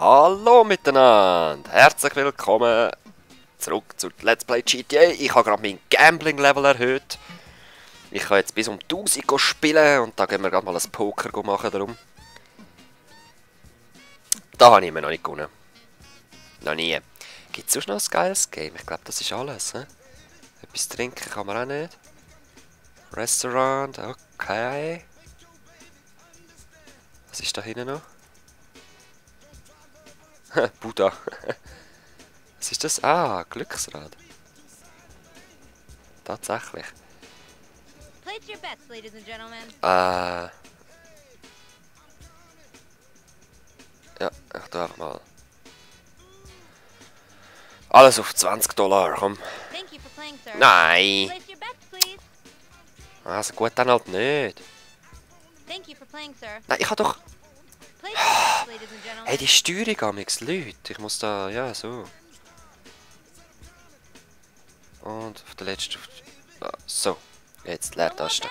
Hallo miteinander, herzlich willkommen zurück zu Let's Play GTA. Ich habe gerade mein Gambling-Level erhöht. Ich kann jetzt bis um 1000 spielen und da gehen wir gerade mal ein Poker machen darum. Da habe ich mir noch nicht gewonnen. Noch nie. Gibt es sonst noch ein geiles Game? Ich glaube, das ist alles. He? Etwas trinken kann man auch nicht. Restaurant, okay. Was ist da hinten noch? Buddha. Was ist das? Ah, Glücksrad. Tatsächlich. Ja, ich tue einfach mal. Alles auf $20, komm. Nein! Also gut, dann halt nicht. Nein, ich habe doch... Hey, die Steuerung amix, Leute. Ich muss da... Ja, so. Und auf der letzten... So. Jetzt Leertaste.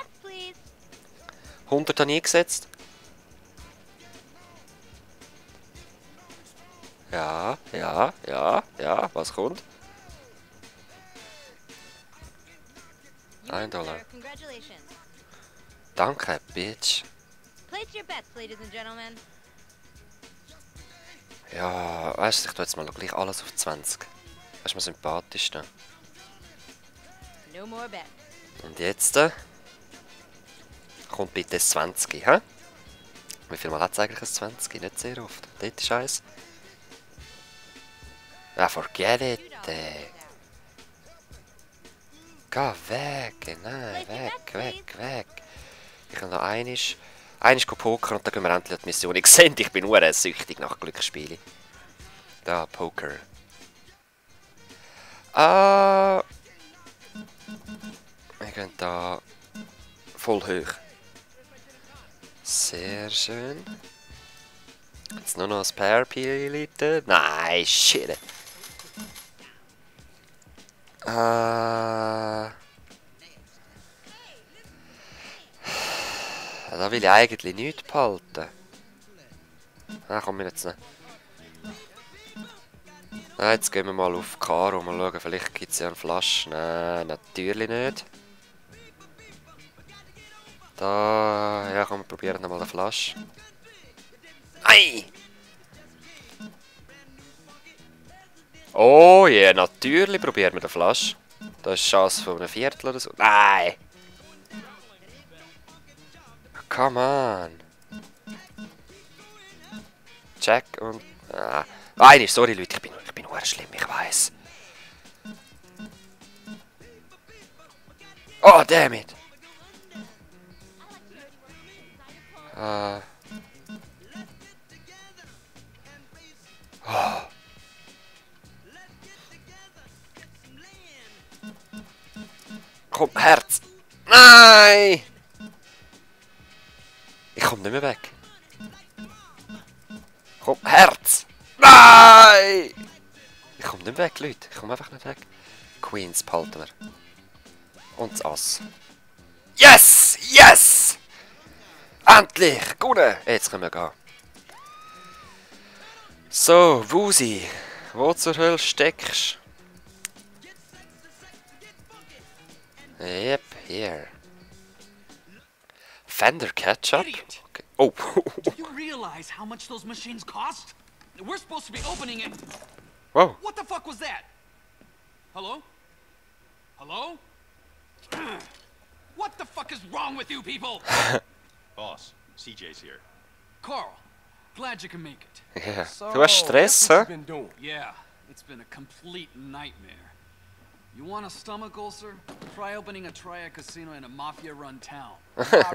100 habe ich gesetzt. Ja, ja, ja, ja. Was kommt? $1. Danke, Bitch. Ja, weißt du, ich tue jetzt mal gleich alles auf 20. Das ist mir sympathisch. Und jetzt kommt bitte das 20, hä? Wie viel Mal hat es eigentlich ein 20? Nicht sehr oft. Dort ist eins. Ja, forget it. Geh weg, nein, weg. Ich kann noch einisch pokern und dann gehen wir endlich an die Mission. Ich sehe, ich bin nur süchtig nach Glücksspielen. Da, Poker. Wir gehen da voll hoch. Sehr schön. Jetzt nur noch ein paar Pilite. Nein, shit. Da will ich eigentlich nichts behalten. Ah, komm, jetzt nicht. Ah, jetzt gehen wir mal auf Karo, mal schauen, vielleicht gibt es ja eine Flasche. Nein, natürlich nicht. Da, ja komm, wir probieren nochmal eine Flasche. Ei! Oh ja, yeah, natürlich probieren wir eine Flasche. Da ist eine Chance von einem Viertel oder so. Nein! Come on! Check und... Ah. Nein, sorry Leute, ich bin nur schlimm, ich weiß. Oh, damn it! Oh. Komm, Herz! Nein! Ich komme nicht mehr weg. Komm, Herz! Nein! Ich komme nicht weg, Leute. Ich komme einfach nicht weg. Queens behalten wir. Und das Ass. Yes! Yes! Endlich! Gewonnen! Jetzt können wir gehen. So, Wusi. Wo zur Hölle steckst du? Yep, here. Fender Ketchup? Okay. Oh! Do you realize how much those machines cost? We're supposed to be opening it. Whoa. What the fuck was that? Hello? Hello? What the fuck is wrong with you people? Boss, CJ's here. Carl, glad you can make it. Yeah. Du hast Stress, huh? Yeah, it's been a complete nightmare. You want a stomach ulcer? Try opening a triad casino in a mafia-run town.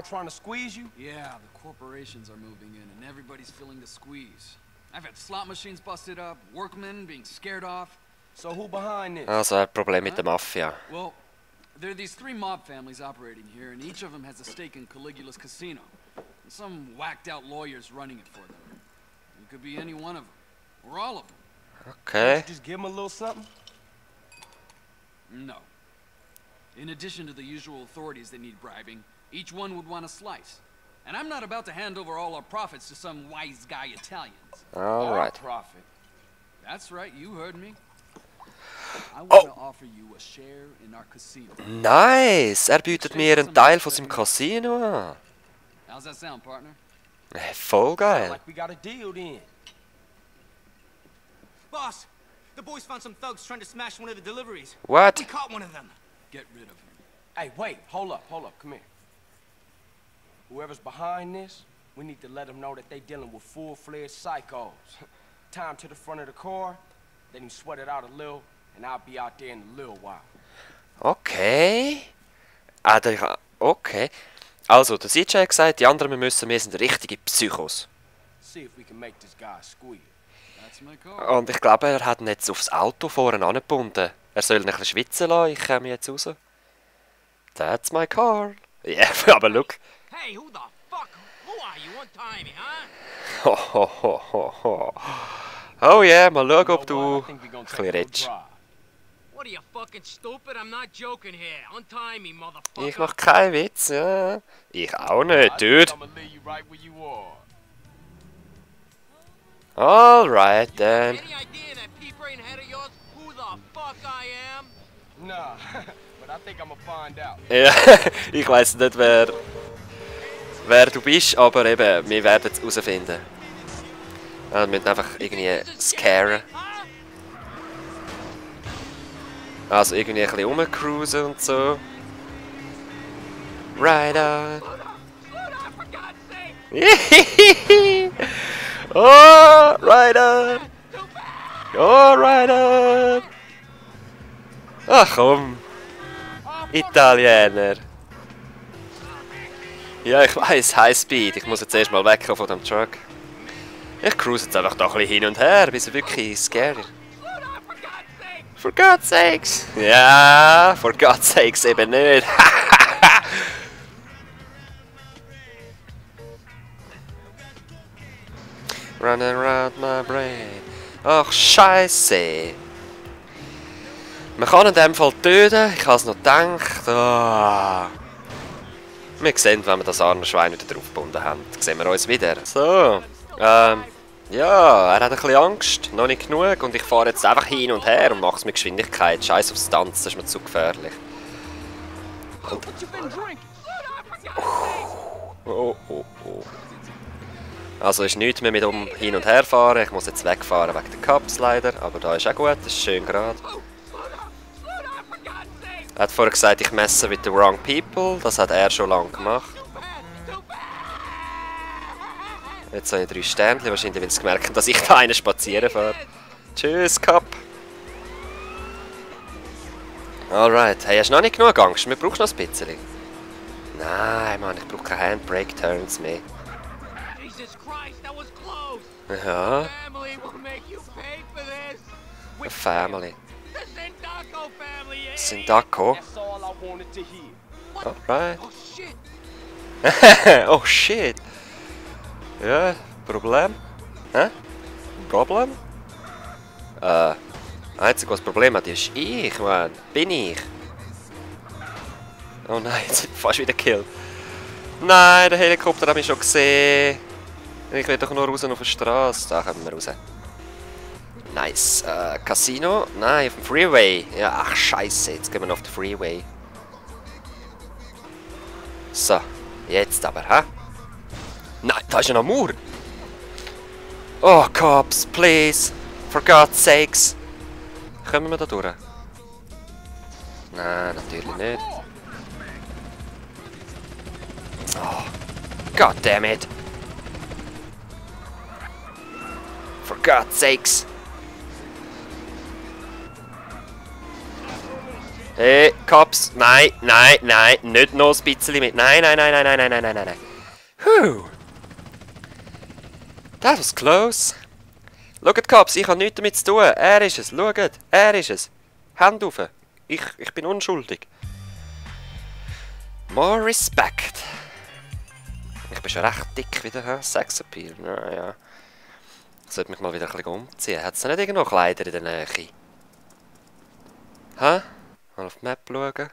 Trying to squeeze you? Yeah, the corporations are moving in and everybody's feeling the squeeze. I've had slot machines busted up, workmen being scared off. So who behind this? Also ein Problem mit der Mafia. Well, there are these 3 mob families operating here, and each of them has a stake in Caligula's casino. And some whacked-out lawyers running it for them. It could be any one of them, or all of them. Okay. Just give him a little something? No. In addition to the usual authorities that need bribing, each one would want a slice. And I'm not about to hand over all our profits to some wise guy Italians. Alright. Profit. That's right, you heard me. I want to offer you a share in our casino. Nice! Er bietet mir einen Teil von seinem Casino an. How's that sound, partner? Voll Sound geil. like we got a deal then. Boss, the boys found some thugs trying to smash one of the deliveries. What? We caught one of them. Get rid of him. Hey, wait, hold up, come here. Whoever's behind this, we need to let them know that they dealing with full-fledged psychos. Tie them to the front of the car, let him sweat it out a little, and I'll be out there in a little while. Okay. Okay. Also, der CJ hat gesagt, die anderen wir sind richtige Psychos. See if we can make this guy squeal. That's my car. Und ich glaube, er hat ihn jetzt aufs Auto vorne angebunden. Er soll ihn ein bisschen schwitzen lassen, ich komme jetzt raus. That's my car. Ja, yeah, aber look. Hey, who the fuck? Who are you? One-timey, huh? Ho, ho, ho, ho, ho. Oh yeah, mal schauen, ob du You know what? I ein think we gonna bisschen take a little redest. drive. What are you fucking stupid? I'm not joking here. Untie me, motherfucker. Ich mach keinen Witz, ja. Ich auch I nicht, think dude. I'ma leave you right where you are. Alright, then. Any idea that pea brain head of yours who the fuck I am? Nah, but I think I'ma find out. Ja, ich weiss nicht, wer du bist, aber eben, wir werden es herausfinden. Ja, wir müssen einfach irgendwie scaren. Also irgendwie ein bisschen rumcruisen und so. Right on. Oh, right on. Oh, right on. Ach komm. Italiener. Ja, ich weiss, Highspeed. Ich muss jetzt erstmal wegkommen von dem Truck. Ich cruise jetzt einfach da ein bisschen hin und her, bis er wirklich scary. For God's sakes! Ja, for God's sakes eben nicht. Running around my brain. Ach, Scheiße. Man kann in dem Fall töten, ich habe es noch gedacht. Oh. Wir sehen, wenn wir das arme Schwein wieder draufgebunden haben. Dann sehen wir uns wieder. So, ja, er hat ein bisschen Angst, noch nicht genug. Und ich fahre jetzt einfach hin und her und mache es mit Geschwindigkeit. Scheiß aufs Tanzen, das ist mir zu gefährlich. Und oh, oh, oh. Also ist nichts mehr mit hin und her fahren. Ich muss jetzt wegfahren wegen der Cups leider. Aber da ist auch gut, das ist schön gerade. Er hat vorher gesagt, ich messe mit the wrong people. Das hat er schon lange gemacht. Jetzt habe ich 3 Sternchen, wahrscheinlich weil sie gemerkt haben, dass ich da einen spazieren fahre. Tschüss, Cup. Alright, hey, hast du noch nicht genug Angst? Wir brauchen noch ein bisschen. Nein, Mann, ich brauche keine Handbrake-Turns mehr. Ja. Eine Family. Sindaco? That's all I wanted to hear. Alright. Oh shit. Ja, Problem? Hä? Problem? Einzige, was das Problem hat, ist ich, Mann. Bin ich. Oh nein, jetzt sind wir fast wieder gekillt. Nein, der Helikopter hat mich schon gesehen. Ich will doch nur raus auf der Straße. Da kommen wir raus. Nice. Casino? Nein, auf dem Freeway. Ja, ach scheiße, jetzt gehen wir noch auf den Freeway. So, jetzt aber, hä? Nein, da ist ja noch ein Mauer. Oh, Cops, please. For God's sakes. Kommen wir da durch? Nein, natürlich nicht. Oh, God damn it. For God's sakes. Hey, Cops. Nein, nein, nein. Nicht noch ein bisschen mit. Nein, nein, nein, nein, nein, nein, nein, nein, nein, nein. Whew. That was close. Schaut, Cops, ich habe nichts damit zu tun. Er ist es. Schaut, er ist es. Hand auf. Ich bin unschuldig. More respect. Ich bin schon recht dick wieder, hä? Sexappeal. Naja. Ich sollte mich mal wieder ein bisschen umziehen. Hat es da nicht irgendwo Kleider in der Nähe? Hä? Mal auf die Map schauen.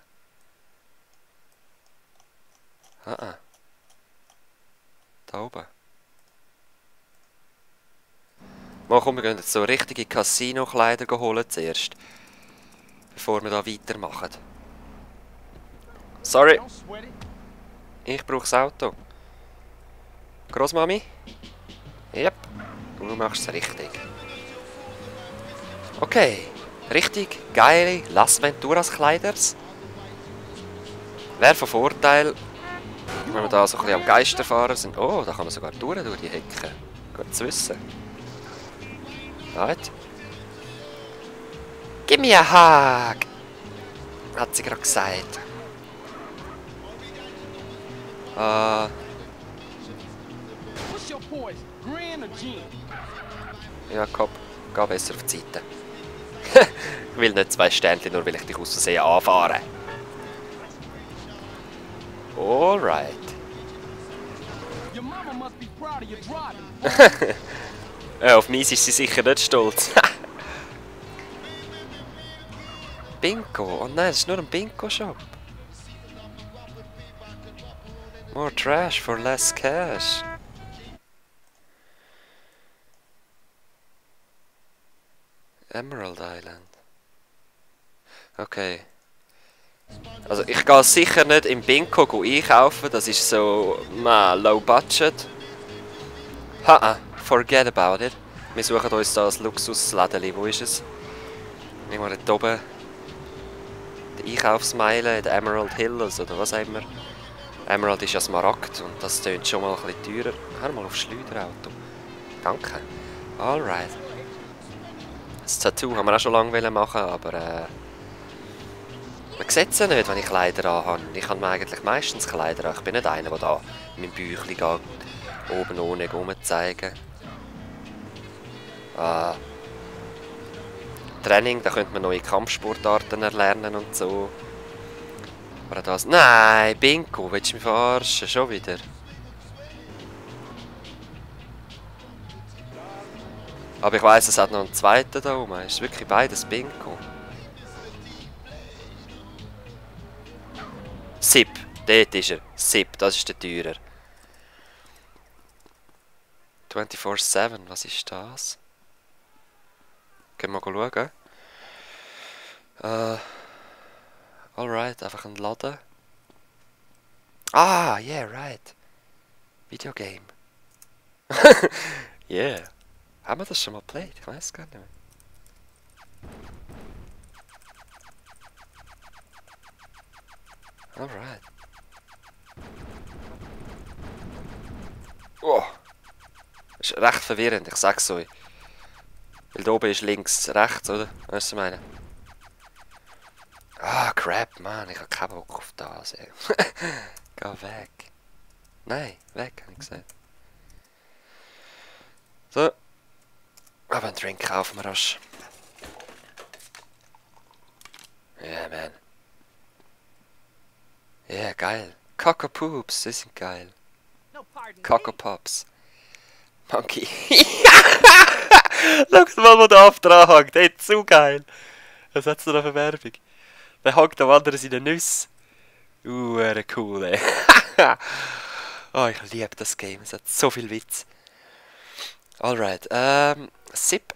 Da oben. Mal komm, wir gehen jetzt so richtige Casino-Kleider holen zuerst. Bevor wir da weitermachen. Sorry, Don't sweat it. ich brauche das Auto. Großmami? Yep, du machst es richtig. Okay, richtig geile Las Venturas Kleiders. Wäre von Vorteil, wenn wir da so ein bisschen am Geisterfahren sind. Oh, da kann man sogar durch die Hecke. Gut zu wissen. Right. Gib mir einen Hag! Hat sie gerade gesagt. What's your poison? Grin or gin? Ja, komm, geh besser auf die Seite. Ich will nicht 2 Sternchen, nur weil ich dich aus Versehen anfahre. Alright. Your mama must be proud of your driving. Auf mich ist sie sicher nicht stolz. Bingo! Oh nein, das ist nur ein Bingo-Shop. More trash for less cash. Emerald Island. Okay. Also ich gehe sicher nicht im Bingo einkaufen, das ist so low budget. Forget about it. Wir suchen uns da ein Luxuslädeli. Wo ist es? Irgendwo dort oben. Die Einkaufsmeile in der Emerald Hills oder was auch immer. Emerald ist ja Smaragd und das tönt schon mal ein bisschen teurer. Hör mal auf Schleuderauto. Danke. Alright. Das Tattoo haben wir auch schon lange machen, aber man sieht es ja nicht, wenn ich Kleider anhabe. Ich habe eigentlich meistens Kleider an. Ich bin nicht einer, der da mein Büchlein geht, oben ohne rumzeigen. Training, da könnte man neue Kampfsportarten erlernen und so. Aber das... Nein, Bingo, willst du mich verarschen? Schon wieder? Aber ich weiss, es hat noch einen zweiten da oben. Es ist wirklich beides Bingo. Sip, dort ist er. Sip, das ist der teurer. 24/7, was ist das? Können wir mal schauen. Alright, einfach ein Laden. Ah, yeah, right. Videogame. Yeah. Haben wir das schon mal played? Ich weiß gar nicht mehr. Alright. Oh. Das ist recht verwirrend, ich sag's euch. Weil da oben ist links, rechts, oder? Was ich meine? Ah, crap, Mann, ich hab keinen Bock auf das, ey. Geh weg. Nein, weg, habe ich gesagt. So. Aber einen Drink kaufen wir rasch. Ja, yeah, man. Ja, yeah, geil. Coco Poops, die sind geil. Coco Pops. Monkey. Schaut mal, wo der Affe dran hängt. Hey, zu geil. Was hat's da für Werbung? Der hängt am anderen seine Nüsse. Cool, ey. Oh, ich liebe das Game. Es hat so viel Witz. Alright, Sip.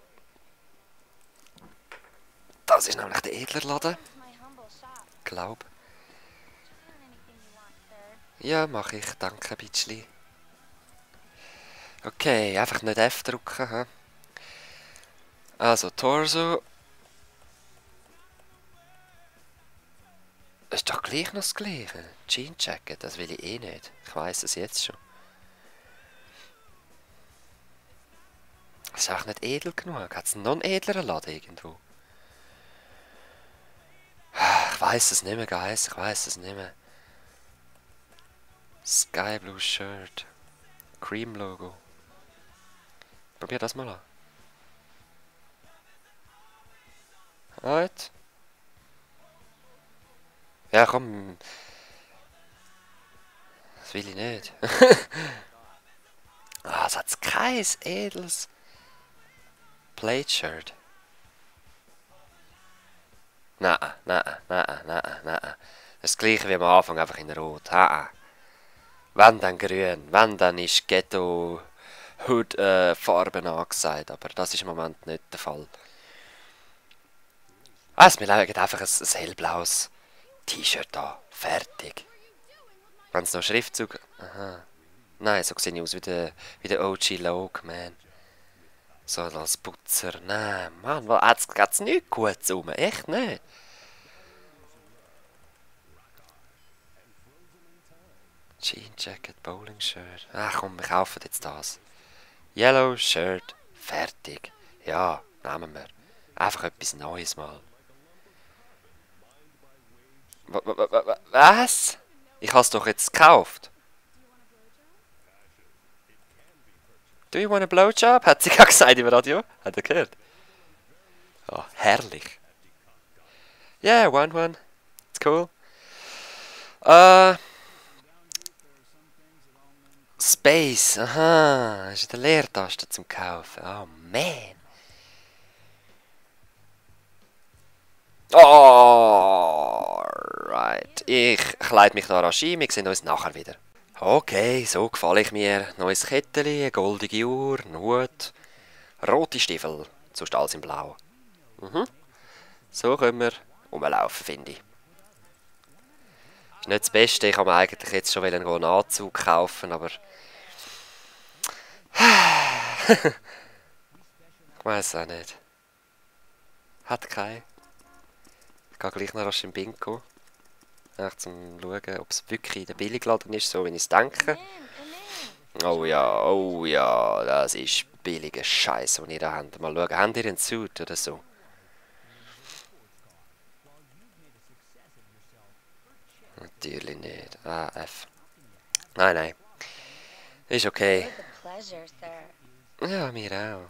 Das ist nämlich der Edlerladen. Glaub. Ja, mach ich. Danke, Bitchli. Okay, einfach nicht F drücken. He? Also, Torso. Das ist doch gleich noch das Gleiche. Jean Jacket, das will ich eh nicht. Ich weiss es jetzt schon. Das ist auch nicht edel genug. Hat es noch einen edleren Laden irgendwo? Ich weiss es nicht mehr, Guys. Ich weiss es nicht mehr. Sky Blue Shirt. Cream Logo. Probier das mal an. Right. Ja, komm. Das will ich nicht. Ah, es hat kein edles Plate Shirt. Nein. Das gleiche wie am Anfang, einfach in Rot. Wenn dann grün, wenn dann ist Ghetto Hood Farben angesagt, aber das ist im Moment nicht der Fall. Also wir legen einfach ein hellblaues T-Shirt an. Fertig. Wenn es noch Schriftzug... Aha. Nein, so sehe ich aus wie der OG Loke, man. So als Putzer. Nein, Mann, geht's nicht gut rum. Echt nicht. Jean Jacket, Bowling Shirt. Ach komm, wir kaufen jetzt das. Yellow Shirt. Fertig. Ja, nehmen wir. Einfach etwas Neues mal. Was? Ich habe es doch jetzt gekauft. Do you want a blowjob? Hat sie gerade gesagt im Radio. Hat er gehört? Oh, herrlich. Yeah, one. It's cool. Space. Aha. Ist eine Leertaste zum Kaufen. Oh, man. Alright. Ich kleide mich noch rasch ein. Wir sehen uns nachher wieder. Okay, so gefalle ich mir. Neues Kettchen, eine goldige Uhr, ein Hut, rote Stiefel, sonst alles in Blau. So können wir rumlaufen, finde ich. Ist nicht das Beste, ich habe mir eigentlich jetzt schon einen Anzug kaufen, aber... ich weiß auch nicht. Hat keinen. Ich gehe gleich noch rasch in Bingo. Echt zum schauen, ob es wirklich der Billigladen ist, so wie ich es denke. Oh ja, das ist billiger Scheiß, den ihr da habt. Mal schauen, habt ihr einen Suit oder so? Natürlich nicht. Ah, F. Nein. Ist okay. Ja, mir auch.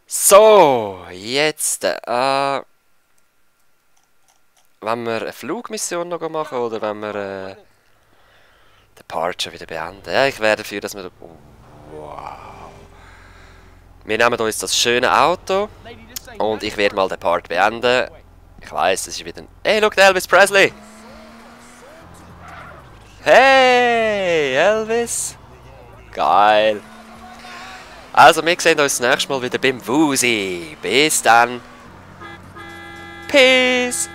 So, jetzt, wenn wir eine Flugmission noch machen oder wenn wir den Part schon wieder beenden. Ja, ich wäre dafür, dass wir... Wow. Wir nehmen uns das schöne Auto und ich werde mal den Part beenden. Ich weiss, es ist wieder... Hey, schau, der Elvis-Presley! Hey, Elvis! Geil! Also, wir sehen uns das nächste Mal wieder beim Wusi. Bis dann. Peace.